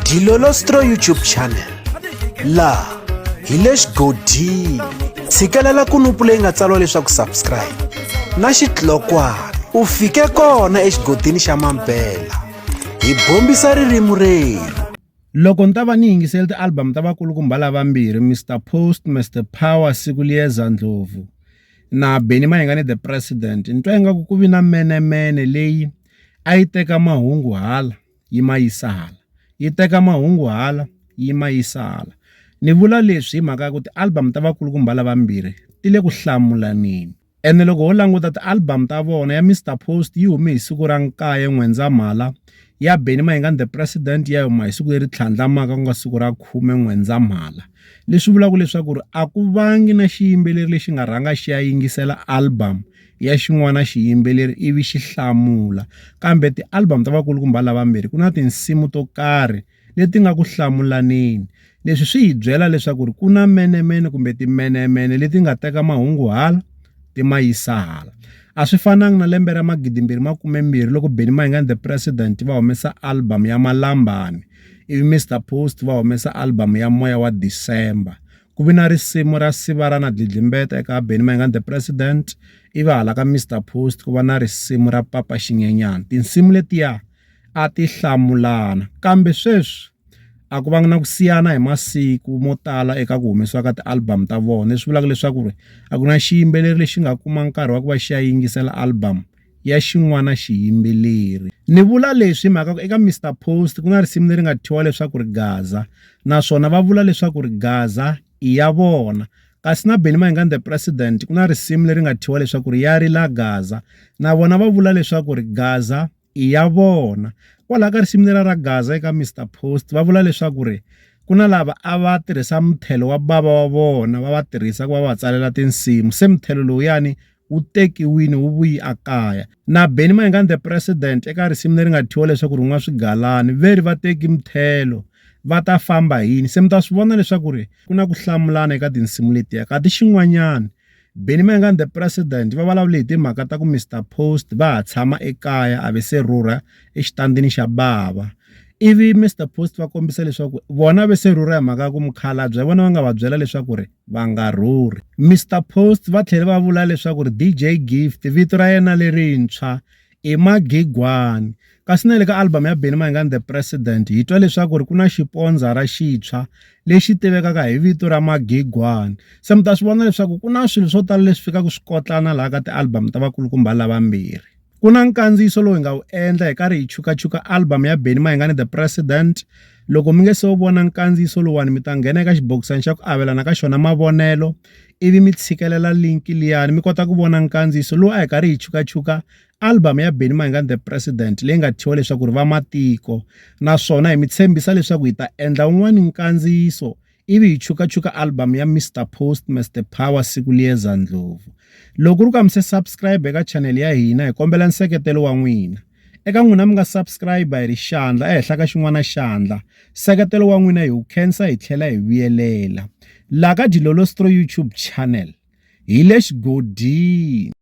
Dilolostro YouTube channel laha hi le xigodini tshikelela kunupu leyi nga tsariwa leswaku subscribe na xitlokwana u fike kona exigodini xa mampela hi bombisa ririmi rerhu. Loko ni ta va ni yingisele ti-album ta vakulukumba lavambirhi Mister Post, Mister Power, Siku Liyeza Ndlovu na Benny Mayengani the President ni twa ingaku ku vi na menemene leyi a yi teka mahungu hala yi ma yisa hala yi teka mahungu hala yi ma yisa hala ni vula leswi hi mhaka ya ku ti-album ta vakulukumba lavambirhi ti le ku hlamulaneni ene loko ho languta ti-album ta vona ya Mister Post yi hume hi siku ra nkaye N'wendzamhala ya Benny Mayengani the President ya huma hi siku leri tlhandlamaka ku nga siku ra khume N'wendzamhala leswi vulaka leswaku ri a ku vangi na xiyimbeleri lexi nga rhanga xi ya yingisela album ya xin'wana xiyimbeleri ivi xi hlamula kambe ti-album ta vakulukumba lavambirhi ku na tinsimu to karhi leti nga ku hlamulaneni leswi swi hi byela leswaku ri ku na menemene kumbe timenemene leti nga teka mahungu hala ti ma yisa hala a swi fanangi na lembe ra magidimbirhi makumembirhi loko Benny Mayengani the President va humesa album ya Malambani ivi Mister Post va humesa album ya Moya wa December Ku vi na risimu ra Sivara na Dlidlimbeta eka Benny Mayengani The President, ivi hala ka Mister Post ku va na risimu ra Papa Xinyenyana. Tinsimu letiya a ti hlamulana kambe sweswi a ku vanga na ku siyana hi masiku mo tala eka ku humesiwa ka ti-album ta vona leswi vulaka leswaku ri a ku na xiyimbeleri lexi nga kuma nkarhi wa ku va xi ya yingisela album ya xin'wana xiyimbeleri. Ni vula leswi hi mhaka ku eka Mister Post ku na risimu leri nga thyiwa leswaku ri Gaza naswona va vula leswaku ri Gaza i ya vona kasi na Benny Mayengani the President ku na risimu leri nga thyiwa leswaku ri ya rila Gaza na vona va vula leswaku ri Gaza i ya vona. Kwalaho ka risimu leriya ra Gaza eka Mister Post va vula leswaku ri ku na lava a va tirhisa muthelo wa bava wa vona va va tirhisa ku va va tsalela tinsimu se muthelo lowuyani wu tekiwile wu vuyi a kaya. Na Benny Mayengani the President eka risimu leri nga thyiwa leswaku ri nwa swigalani ve ri va teki muthelo va ta famba hi yini se mi ta swi vona leswaku ri ku na ku hlamulana eka tinsimu letiya kati xin'wanyana Benny Mayengani the President va vulavule hi timhaka ta ku Mister Post va ha tshama ekaya a ve se rhurha exitandini xa bava ivi Mister Post va kombisa leswaku vona ve se rhurha hi mhaka ya ku mukhalabye vona va nga va byela leswaku ri va nga rhurhi. Mister Post va tlhele va vula leswaku ri DJ Gift vito ra yena lerintshwa i Magigwani. Kasi na le ka album ya Benny Mayengani The President hi twa leswaku ri ku na xipondzara xintshwa lexi tivekaka hi vito ra Magigwani. Se mi ta swi vona leswaku ku na swilo swo tala leswi fikaka swi kotlana laha ka ti-album ta vakulukumba lavambirhi. Ku na nkandziyiso lowu hi nga wu endla hi karhi hi chukachuka album ya Benny Mayengani The President. Loko mi nge se wu vona nkandziyiso lowuwani mi ta nghena eka xibokisana xa ku avelana ka xona mavonelo ivi mi tshikelela link liyani mi kota ku vona nkandziyiso lowu a hi karhi hi chukachuka album ya Benny Mayengani The President leyi nga thyiwa leswaku ri Vamatiko naswona hi mi tshembisa leswaku hi ta endla wun'wani nkandziyiso ivi hi chukachuka album ya Mister Post Mister Power Siku Liyeza Ndlovu. Loko ku ri ku a mi se subscribe eka channel ya hina hi kombela nseketelo wa n'wina. Eka n'wina mi nga subscribe hi ri xandla ehenhla ka xin'wana xandla. Nseketelo wa n'wina hi wu khensa hi tlhela hi vuyelela. La ka Dilolostro YouTube channel hi le xigodini.